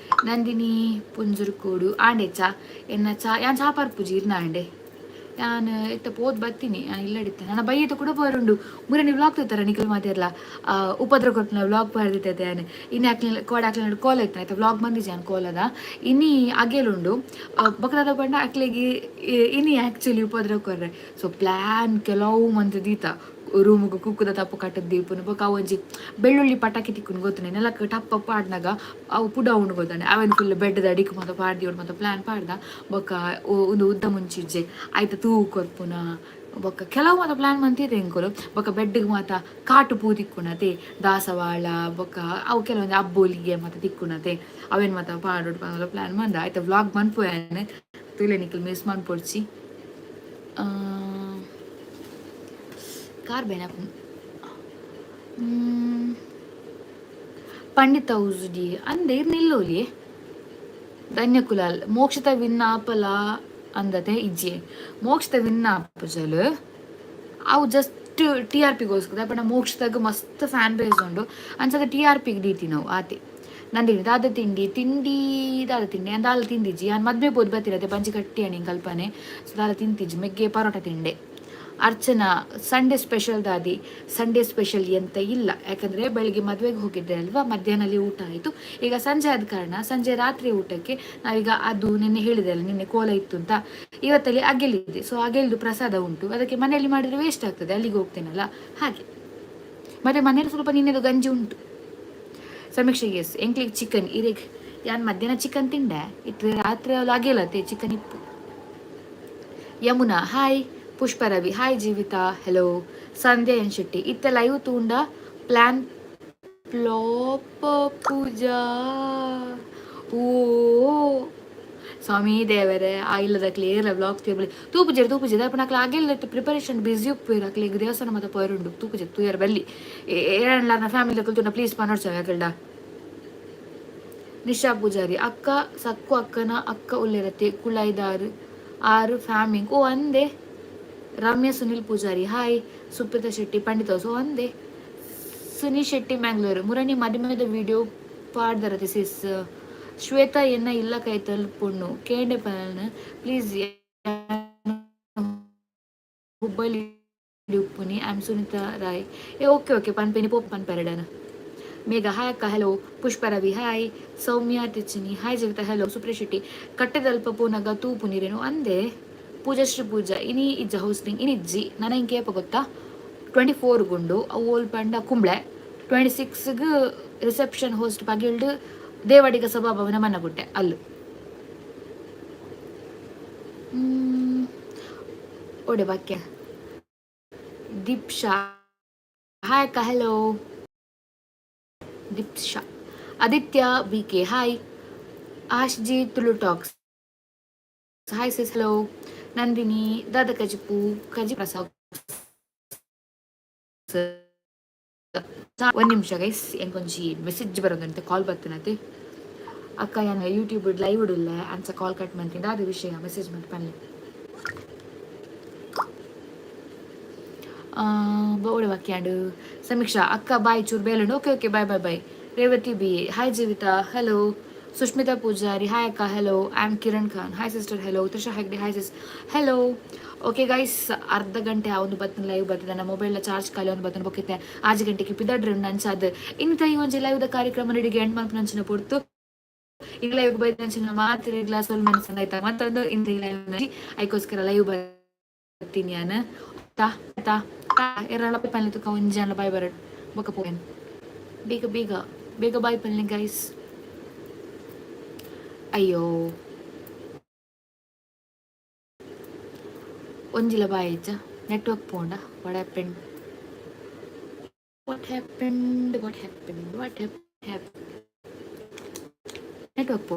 ನಂದಿನಿ ಪುಂಜುರ್ಕೋಡು ಆಂಡೆ ಚಾ ಎನ್ನ ಚಾ ಯಾನ್ ಚಾ ಪರ್ಪುಜಿ ಇರ್ನ ಆಂಡೆ, ಯಾನ್ ಇತ್ತ ಪೋದ್ ಬತ್ತೀನಿ, ಯಾನ್ ಇಲ್ಲಡಿತ್ತೆ ನನ್ನ ಬೈಯತ ಕೂಡ ಬರುಂಡು ಮುರನಿ ವ್ಲಾಗ್ ತೂತಾರ ನಿಖಲ್ ಮಾತೆರ್ಲ ಉಪದ್ರ ಕೊರ್ಪುನ ವ್ಲಾಗ್ ಬರ್ದಿತ್ತೆ ಯಾನ್ ಇನ್ನು ಅಕ್ಲೆ ಕೋಡ ಅಕ್ಲೆ ಕೋಲ ಇತ್ತು ಆಯ್ತಾ ವ್ಲಾಗ್ ಬಂದಿಜಿ ಯಾನ್ ಕೋಲದ ಇನಿ ಅಗೇಲುಂಡು ಬೊಕದಾದ ಪಂಡ ಅಕ್ಲೆಗೆ ಇನಿ ಆ್ಯಕ್ಚುಲಿ ಉಪದ್ರ ಕೊರ್ರೆ, ಸೊ ಪ್ಲ್ಯಾನ್ ಕೆಲವು ಮಂತ್ ದೀತ ರೂಮುಗು ಕುಕ್ಕುದ ತಪ್ಪು ಕಟ್ಟದ ದೀಪುನು ಬೊಕ ಒಂಜಿ ಬೆಳ್ಳುಳ್ಳಿ ಪಟಾಕಿ ತಿಕ್ಕುನು ಗೊತ್ತುಂಡೆ, ನೆಲಕ್ ಟಪ್ಪ ಪಾಡ್ನಗ ಅವು ಪುಡ ಉಂಡು ಗೊತ್ತಾಂಡೆ, ಅವೆನ್ ಫುಲ್ ಬೆಡ್ದ ಅಡಿಕ್ ಮಾತ ಪಾಡ್ದಿ ಮಾತ ಪ್ಲ್ಯಾನ್ ಪಾಡ್ದ, ಬೊಕ ಉಂದು ಉದ್ದ ಮುಂಚಿಜ್ಜೆ ಆಯ್ತ ತೂ ಕೊರ್ಪುನ ಬೊಕ್ಕ ಕೆಲವು ಮಾತ ಪ್ಲ್ಯಾನ್ ಮಂತಿದೆ ಎಂಕುಲು, ಬೊಕ ಬೆಡ್ಗೆ ಮಾತ ಕಾಟು ಪೂ ತಿಕ್ಕುನತೆ ದಾಸವಾಳ ಬೊಕ್ಕ ಅವು ಕೆಲವೊಂದು ಅಬ್ಬೋಲಿಗೆ ಮಾತ ತಿಕ್ಕುನತೆ ಅವೇನು ಮಾತ ಪಾಡೋಡು ಪ್ಲ್ಯಾನ್ ಮಂದ ಆಯ್ತ ವ್ಲಾಗ್ ಮನ್ಪುವೇನೆ. ತೂಲೆ ನಿಕಲ್ ಮಿಸ್ ಮನ್ಪೊಡ್ಚಿ. ಕಾರ್ ಬೇನೆ. ಪಂಡಿತ ಹೌಸ್ ಡಿ ಅಂದೆ ಇರ್ ನಿಲ್ಲೋಲಿ. ಧನ್ಯ ಕುಲಾಲ್, ಮೋಕ್ಷಿತ ವಿನ್ ಆಪಲ ಅಂದತೆ? ಇಜ್ಜಿ, ಮೋಕ್ಷಿತ ವಿನ್ ಆಪುಜಲ್. ಅವು ಜಸ್ಟ್ ಟಿಆರ್ಪಿಗೋಸ್ಕರ ಪಂಡ ಮೋಕ್ಷಿತಾಗ್ ಮಸ್ತ್ ಫ್ಯಾನ್ ಬೇಸ್ ಉಂಡು. ಅಂಚಾದ್ ಟಿಆರ್ಪಿಗ್ ದೀತಿನವು ಆತೆ. ನಂದಿನಿ, ದಾದ ತಿಂಡಿ? ತಿಂಡಿ ದಾದ ತಿಂಡಿ? ದಾಲ ತಿಂದಿಜ್ಜಿ. ಯಾನ್ ಮದ್ಮೆ ಪೋದು ಬತ್ತಿರತೆ, ಬಂಜಿ ಕಟ್ಟಿ ಅಣಿ ಕಲ್ಪನೆ. ಸೊ ದಾಲ ತಿಂತಿಜ್ಜಿ. ಮೆಗ್ಗೆ ಪರೋಟ ತಿಂಡೆ. ಅರ್ಚನಾ, ಸಂಡೇ ಸ್ಪೆಷಲ್ ದಾದಿ? ಸಂಡೇ ಸ್ಪೆಷಲ್ ಎಂತ ಇಲ್ಲ. ಯಾಕಂದರೆ ಬೆಳಿಗ್ಗೆ ಮದುವೆಗೆ ಹೋಗಿದ್ದೆ ಅಲ್ವಾ, ಮಧ್ಯಾಹ್ನಲ್ಲಿ ಊಟ ಆಯಿತು. ಈಗ ಸಂಜೆ ಆದ ಕಾರಣ ಸಂಜೆ ರಾತ್ರಿ ಊಟಕ್ಕೆ ನಾವೀಗ ಅದು ನಿನ್ನೆ ಹೇಳಿದೆ ಅಲ್ಲ, ನಿನ್ನೆ ಕೋಲ ಇತ್ತು ಅಂತ. ಇವತ್ತಲ್ಲಿ ಅಗೆಲಿದೆ. ಸೊ ಅಗೆಲ್ದು ಪ್ರಸಾದ ಉಂಟು. ಅದಕ್ಕೆ ಮನೆಯಲ್ಲಿ ಮಾಡಿದರೆ ವೇಸ್ಟ್ ಆಗ್ತದೆ, ಅಲ್ಲಿಗೆ ಹೋಗ್ತೇನಲ್ಲ ಹಾಗೆ. ಮತ್ತೆ ಮನೇಲಿ ಸ್ವಲ್ಪ ನಿನ್ನೆದು ಗಂಜಿ ಉಂಟು. ಸಮೀಕ್ಷೆ, ಎಸ್, ಎಂಕ್ಲಿಗೆ ಚಿಕನ್ ಇರೆಗ್? ಯಾನ್ ಮಧ್ಯಾಹ್ನ ಚಿಕನ್ ತಿಂಡೆ. ಇತ್ತು ರಾತ್ರಿ ಅವಳು ಅಗೆಲತ್ತೆ ಚಿಕನ್ ಇಪ್ಪು. ಯಮುನಾ, ಹಾಯ್. ಪುಷ್ಪ ರವಿ, ಹಾಯ್. ಜೀವಿತಾ, ಹಲೋ. ಸಂಧ್ಯಾ ಎನ್ ಶೆಟ್ಟಿ, ಇತ್ತ ಲೈವ್ ತೂಂಡ ಪ್ಲಾನ್ ಫ್ಲಾಪ್ ಪೂಜಾ. ಓ ಸ್ವಾಮಿ ದೇವರೇ, ಆ ಇಲ್ಲದಕ್ಲೆ ಏರ್ಲ ವ್ಲಾಗ್ ತೇಬಲಿ ತೂಪುಜೆರ್ ತೂಪುಜೆ ಅಪ್ಪ ನಕ್ಲ ಅಗೆಲ್ಲ ಪ್ರಿಪರೇಷನ್ ಬ್ಯುಸಿ ಉಪ್ಪುವೆರ್. ಅಕ್ಲೆಗ್ ದೇವಸ್ಥಾನ ಮಾತ ಪೋಯರುಂಡು. ತೂಪುಜೆ, ತೂಯರ್ ಬಲ್ಲಿ. ಏರನ್ಲ ಫ್ಯಾಮಿಲಿ ದಕುಲು ಪ್ಲೀಸ್ ಪನೊಡ್ಚ ಅಕಲ್ಡ. ನಿಶಾ ಪೂಜಾರಿ, ಅಕ್ಕ ಸಕ್ಕು ಅಕ್ಕನ ಅಕ್ಕ ಉಲ್ಲೆರತೆ ಕುಳಾಯ್ದಾರು ಆರು ಫ್ಯಾಮಿಂಗ್. ಓ ಅಂದೆ. ರಮ್ಯಾ ಸುನಿಲ್ ಪೂಜಾರಿ, ಹಾಯ್. ಸುಪ್ರೀತಾ ಶೆಟ್ಟಿ, ಪಂಡಿತ. ಸೊ ಅಂದೆ. ಸುನೀಲ್ ಶೆಟ್ಟಿ ಮ್ಯಾಂಗ್ಳೂರು, ಮುರಣಿ ಮದಿಮೆದ ವಿಡಿಯೋ ಪಾಡ್ದರತೆ ಸಿಸ್. ಶ್ವೇತಾ, ಎನ್ನ ಇಲ್ಲ ಕೈತಲ್ ಪೊಣ್ಣು ಕೇಂಡೆ ಪನ್ ಪ್ಲೀಸ್. ಹುಬ್ಬಳ್ಳಿ ಉಪ್ಪುನಿ. I am Sunita Rai. ಏ ಓಕೆ ಓಕೆ, ಪನ್ಪೇನಿ ಪೋಪ್ ಪನ್ಪೆರಡನ. ಮೇಘ, ಹಾಯ್ ಅಕ್ಕ, ಹಲೋ. ಪುಷ್ಪ ರವಿ, ಹಾಯ್. ಸೌಮ್ಯ ತಿಚ್ಚಿನಿ, ಹಾಯ್. ಜೀವಿತ, ಹಲೋ. ಸುಪ್ರಿಯ ಶೆಟ್ಟಿ, ಕಟ್ಟೆದಲ್ಪ ಪೋನಗ ತೂಪು ನೀರೇನು ಅಂದೆ. ಪೂಜಾಶ್ರೀ ಪೂಜಾ, ಇನಿ ಇಜ್ಜ ಹೋಸ್ಟಿಂಗ್? ಇನಿಜ್ಜಿ. ನನ ಇಂಕೇಪ ಗೊತ್ತಾ? 24 ಗುಂಡು. ಅವು ಓಲ್ ಪಂಡ ಕುಂಬ್ಳೆ. 26ಗ್ ರಿಸೆಪ್ಷನ್ ಹೋಸ್ಟ್ ಪಗಿಲ್ಡು ದೇವಾಡಿಗ ಸಭಾಭವನ, ಮನ್ನಗುಡ್ಡೆ ಅಲ್ಲು. ಓಡೆ ವಾಕ್ಯ. ದೀಪ್ಶಾ, ಹಾಯ್ ಅಕ್ಕ, hello Deepsha. Aditya B K, hi. Ash G Tulu tax, hi sis, hello. Nandini, ದಾದ ಕಜಿಪು? ಕಜಿ ಪ್ರಸಾದ್. ಒಂದು ನಿಮಿಷ ಗೈಸ್, ಎಂಕೊಂಜಿ ಮೆಸೇಜ್ ಬರೋದಂತೆ, ಕಾಲ್ ಬರ್ತನತೆ. ಅಕ್ಕ, ಯಾನ್ ಯೂಟ್ಯೂಬ್ ಲೈವ್ ಇಡುಲ್ಲ ಅನ್ಸ ಕಾಲ್ ಕಟ್ ಮಂತಿಂದ. ಅದು ವಿಷಯ ಮೆಸೇಜ್ ಮಾಡಿ ಪನ್ಲೆ. ಬೋಡೆ ವಾಕ್ಯಾಂಡು. ಸಮೀಕ್ಷಾ ಅಕ್ಕ, ಬಾಯ್, ಚೂರು ಬೇಲುಂಡು. Okay okay, bye bye bye. Revathi B, hi. Jeevitha, hello. Sushmita Poojary, hi ಅಕ್ಕ, hello. I am Kiran Khan, hi sister, hello. Trisha Hegde, hi sis, hello. Okay guys, ಅರ್ಧ ಗಂಟೆ ಆ ಒಂದು ಬತ್ತನ ಲೈವ್ ಬರ್ತದೆ. ನನ್ನ ಮೊಬೈಲ್ ಚಾರ್ಜ್ ಖಾಲಿ ಒಂದು ಬತ್ತನ ಬೊಕ್ಕಿತ್ತೆ. ಆಜಿ ಗಂಟೆಗೆ ಪಿದಡ್ರೆ ಅಂಚಾದ್ ಇಂಥ ಈ ಒಂಜಿ ಲೈವ್ದ ಕಾರ್ಯಕ್ರಮ ನಡಿಗೆ ಎಂಡ್ ಮಲ್ಪನಂಚಿನ ಪೊರ್ತು. ಈ ಲೈವ್ ಬೈದಂಚಿನ ಮಾತ್ರ ಗ್ಲಾಸ್ ಮೆಣಸನ್ ಆಯ್ತಾ. ಮತ್ತೊಂದು ಇಂಥ ಲೈವ್ ಐಕೋಸ್ಕರ ಲೈವ್ ಬರ್ತೀನಿ ನಾನು. ತಾ ತಾ ತಾ ಎರಳ ಪನ್ಲೆ ತುಕ ಒಂಜಿ ಅನ್ನ ಬಾಯ್ ಬರಡ್ ಬೊಕ ಪೋಯನ್. ಬೇಗ ಬೇಗ ಬೇಗ ಬಾಯ್ ಪನ್ಲೆ ಗೈಸ್. ಅಯ್ಯೋ, ಒಂಜಿಲ ಬಾಯ್ ಇಜ್ಜ? ನೆಟ್ವರ್ಕ್ ಪೋಂಡ? What happened? What happened? What happened? What hap network ಪೋ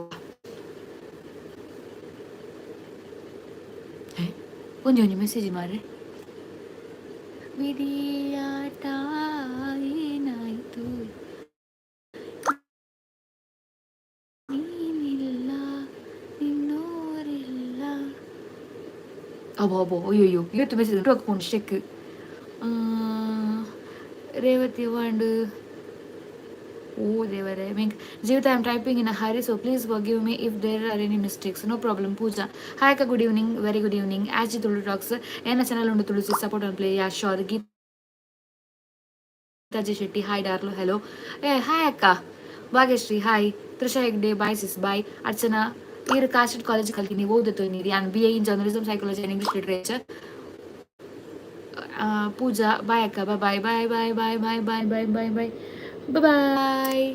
ಒಂಜಿ ಒಂಜಿ ಮೆಸೇಜ್ ಮಾರ್ರೆ. ವಿಧಿಯಾಟ ಏನಾಯಿತು? ನೀನಿಲ್ಲ, ನಿನ್ನೋರಿಲ್ಲ. ಅಬ್ಬೋ ಅಬ್ಬೋ, ಅಯ್ಯೋ, ಇವತ್ತು ಮೆಸೇಜ್ ನೆಟ್ವರ್ಕ್ ಪೋಂಡು ಚೆಕ್. ರೇವತಿ ವಾಂಡು. ಓ ದೇವರೇ ಮಿಂಕ್. ಜೀವಿತ, I am typing in a hurry, so please forgive me if there are any mistakes. No problem. Pooja, hi ಅಕ್ಕ, good evening. Very good evening. ಆಜಿ ತುಳು ಟಾಕ್ಸ್, ಏನ ಚಾನಲ್ ಉಂಡು Tulu support on play. Yeah, sure. Geetha G Shetty, hi ಡಾರ್ಲು, hello. ಏ hi ಅಕ್ಕ. Bhagyashree, hi. Trisha Hegde, bye sis, bye. Archana, ಈರು ಕಾಸ್ಟೆಡ್ college ಕಲ್ತೀನಿ ಓದುತ್ತು ನೀರು? ಯಾನ್ BA in journalism, psychology and English literature. Pooja, bye ಅಕ್ಕ, bye bye bye bye bye bye bye bye bye bye bye.